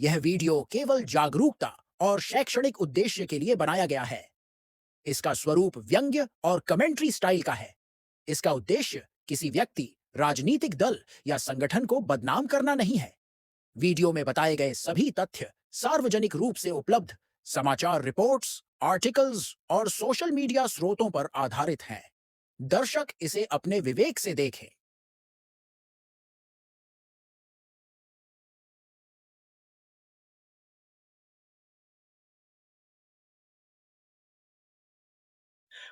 यह वीडियो केवल जागरूकता और शैक्षणिक उद्देश्य के लिए बनाया गया है। इसका स्वरूप व्यंग्य और कमेंट्री स्टाइल का है। इसका उद्देश्य किसी व्यक्ति, राजनीतिक दल या संगठन को बदनाम करना नहीं है। वीडियो में बताए गए सभी तथ्य सार्वजनिक रूप से उपलब्ध समाचार रिपोर्ट्स, आर्टिकल्स और सोशल मीडिया स्रोतों पर आधारित हैं। दर्शक इसे अपने विवेक से देखें।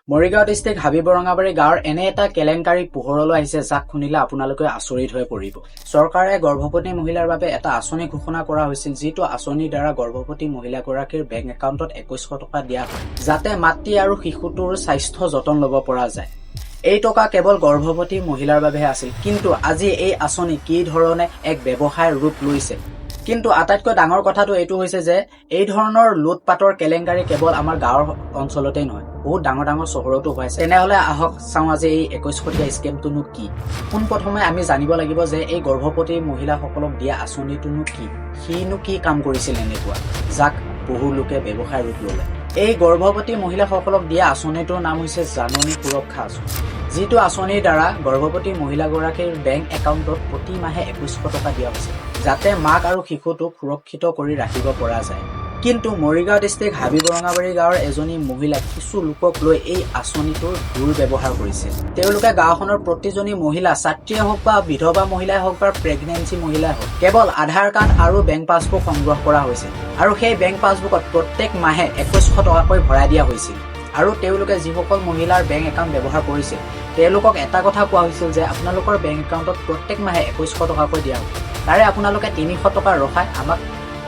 মৰিগাঁও ডিষ্ট্ৰিক্ট হাবি বৰঙাবাৰী গাঁৱৰ এনে এটা কেলেংকাৰী পোহৰলৈ আহিছে, যাক শুনিলে আপোনালোকে আচৰিত হৈ পৰিব। চৰকাৰে গৰ্ভৱতী মহিলাৰ বাবে এটা আঁচনি ঘোষণা কৰা হৈছিল, যিটো আঁচনিৰ দ্বাৰা গৰ্ভৱতী মহিলাগৰাকীৰ বেংক একাউণ্টত 2100 টকা দিয়া হয়, যাতে মাতৃ আৰু শিশুটোৰ স্বাস্থ্য যতন ল'ব পৰা যায়। এই টকা কেৱল গৰ্ভৱতী মহিলাৰ বাবেহে আছিল। কিন্তু আজি এই আঁচনি কি ধৰণে এক ব্যৱসায়ৰ ৰূপ লৈছে! কিন্তু আটাইতকৈ ডাঙৰ কথাটো এইটো হৈছে যে এই ধৰণৰ লুটপাটৰ কেলেংকাৰী কেৱল আমাৰ গাঁৱৰ অঞ্চলতেই নহয়, বহুত ডাঙৰ ডাঙৰ চহৰতো হৈ আছে। তেনেহ'লে আহক চাওঁ আজি এই 2100 টকীয়া স্কেমটোনো কি। পোনপ্ৰথমে আমি জানিব লাগিব যে এই গৰ্ভৱতী মহিলাসকলক দিয়া আঁচনিটোনো কি, সিনো কি কাম কৰিছিল এনেকুৱা, যাক বহু লোকে ব্যৱসায় ৰূপ ল'লে। এই গৰ্ভৱতী মহিলাসকলক দিয়া আঁচনিটোৰ নাম হৈছে জননী সুৰক্ষা আঁচনি, যিটো আঁচনিৰ দ্বাৰা গৰ্ভৱতী মহিলাগৰাকীৰ বেংক একাউণ্টত প্ৰতি মাহে 2100 টকা দিয়া হৈছে, যাতে মাক আৰু শিশুটোক সুৰক্ষিত কৰি ৰাখিব পৰা যায়। কিন্তু মৰিগাঁও ডিষ্ট্ৰিক্ট হাবি বৰঙাবাৰী গাঁৱৰ এজনী মহিলাই কিছু লোকক লৈ এই আঁচনিটোৰ দুৰ্ব্যৱহাৰ কৰিছিল। তেওঁলোকে গাঁওখনৰ প্ৰতিজনী মহিলা, ছাত্ৰীয়ে হওক বা বিধৱা মহিলাই হওক বা প্ৰেগনেঞ্চি মহিলাই হওক, কেৱল আধাৰ কাৰ্ড আৰু বেংক পাছবুক সংগ্ৰহ কৰা হৈছিল আৰু সেই বেংক পাছবুকত প্ৰত্যেক মাহে 2100 টকাকৈ ভৰাই দিয়া হৈছিল। আৰু তেওঁলোকে যিসকল মহিলাৰ বেংক একাউণ্ট ব্যৱহাৰ কৰিছিল, তেওঁলোকক এটা কথা কোৱা হৈছিল যে আপোনালোকৰ বেংক একাউণ্টত প্ৰত্যেক মাহে 2100 টকাকৈ দিয়া হ'ব, তাৰে আপোনালোকে 300 টকা ৰখাই আমাক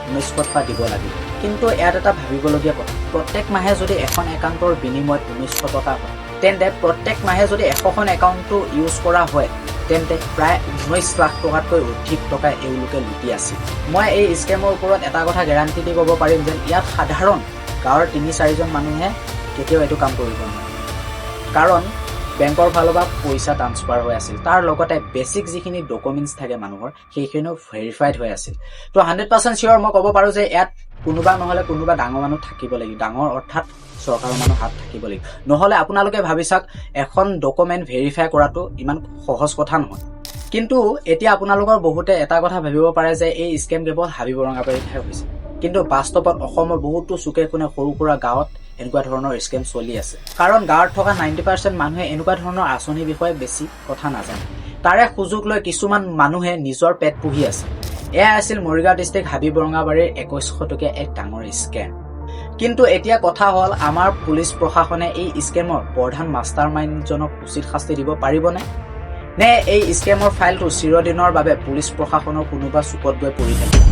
1900 টকা দিব লাগিব। কিন্তু ইয়াত এটা ভাবিবলগীয়া কথা, প্ৰত্যেক মাহে যদি এখন একাউণ্টৰ বিনিময়ত 1900 টকা হয়, তেন্তে প্ৰত্যেক মাহে যদি 100খন একাউণ্টটো ইউজ কৰা হয়, তেন্তে প্ৰায় 19 লাখ টকাতকৈ অধিক টকা এওঁলোকে লুটি আছিল। মই এই স্কেমৰ ওপৰত এটা কথা গেৰাণ্টি দি ক'ব পাৰিম যে ইয়াত সাধাৰণ গাঁৱৰ তিনি চাৰিজন মানুহে কেতিয়াও এইটো কাম কৰিব নোৱাৰে, কাৰণ বেংকৰ ফালৰ পৰা পইচা ট্ৰান্সফাৰ হৈ আছিল, তাৰ লগতে বেছিক যিখিনি ডকুমেণ্টছ থাকে মানুহৰ, সেইখিনিও ভেৰিফাইড হৈ আছিল। তো 100% চিয়'ৰ মই ক'ব পাৰোঁ যে ইয়াত কোনোবা নহ'লে কোনোবা ডাঙৰ মানুহ থাকিব লাগিব। ডাঙৰ অৰ্থাৎ চৰকাৰৰ মানুহ হাত থাকিব লাগিব। নহ'লে আপোনালোকে ভাবি চাওক, এখন ডকুমেণ্ট ভেৰিফাই কৰাটো ইমান সহজ কথা নহয়। কিন্তু এতিয়া আপোনালোকৰ বহুতে এটা কথা ভাবিব পাৰে যে এই স্কেম কেৱল হাবি বৰঙাবাৰীতহে হৈছে। কিন্তু বাস্তৱত অসমৰ বহুতো চুকে কোণে সৰু সুৰা গাঁৱত এনেকুৱা ধৰণৰ স্কেম চলি আছে, কাৰণ গাঁৱত থকা 90% মানুহে এনেকুৱা ধৰণৰ আঁচনিৰ বিষয়ে বেছি কথা নাজানে। তাৰে সুযোগ লৈ কিছুমান মানুহে নিজৰ পেট পুহি আছে। এয়া আছিল মৰিগাঁও ডিষ্ট্ৰিক্ট হাবি বৰঙাবাৰীৰ 2100 টকীয়া এক ডাঙৰ স্কেম। কিন্তু এতিয়া কথা হ'ল, আমাৰ পুলিচ প্ৰশাসনে এই স্কেমৰ প্ৰধান মাষ্টাৰ মাইণ্ডজনক উচিত শাস্তি দিব পাৰিবনে, নে এই স্কেমৰ ফাইলটো চিৰদিনৰ বাবে পুলিচ প্ৰশাসনৰ কোনোবা চুকত গৈ পৰি থাকিব?